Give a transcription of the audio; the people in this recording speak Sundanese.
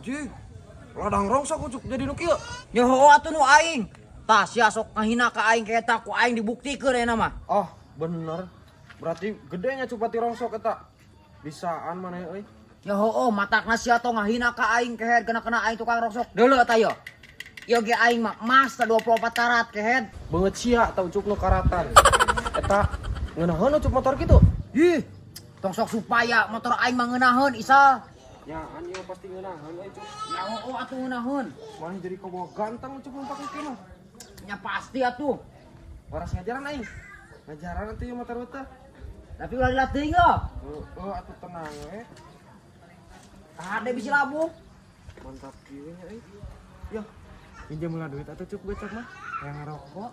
Anjing. Ladang rongsok, Ucup, jadi nu kieu. Ya heueuh atuh nu aing. Tah, sia sok ngahina ka aing kayak ku aing dibuktikeun ayeuna mah. Oh, bener. Berarti gedenya, Cup, pati rongsok eta. Bisaan mana euy. Ya heueuh, matakna sia tong ngahina ka aing, kehed, kena-kena aing tukang rongsok. Deuleu eta yo. Ieu ge aing mah emas 24 karat, kehed. Beungeut sia tah, Ucup, nu karatan. Eta ngeunaheun, Ucup, motor kitu. Ih, tong sok supaya motor aing mah ngeunaheun, Isal. Ya, ieu pasti ngeunaheun euy, Cup. Ya heueuh atuh ngeunaheun. Maneh jadi kabogoh ganteng, Ucup, mun pake kieu mah. Nya pasti atuh. Waras ngajaran aing. Ngajaran atuh ieu motor teh. Tapi ulah dilatih teuing lo. Heeh atuh, tenang we. Ada bisi labuh. Mantap kieu nya euy. Ya, pinjam heula duit atuh, Cup, gocap mah. Hayang ngarokok.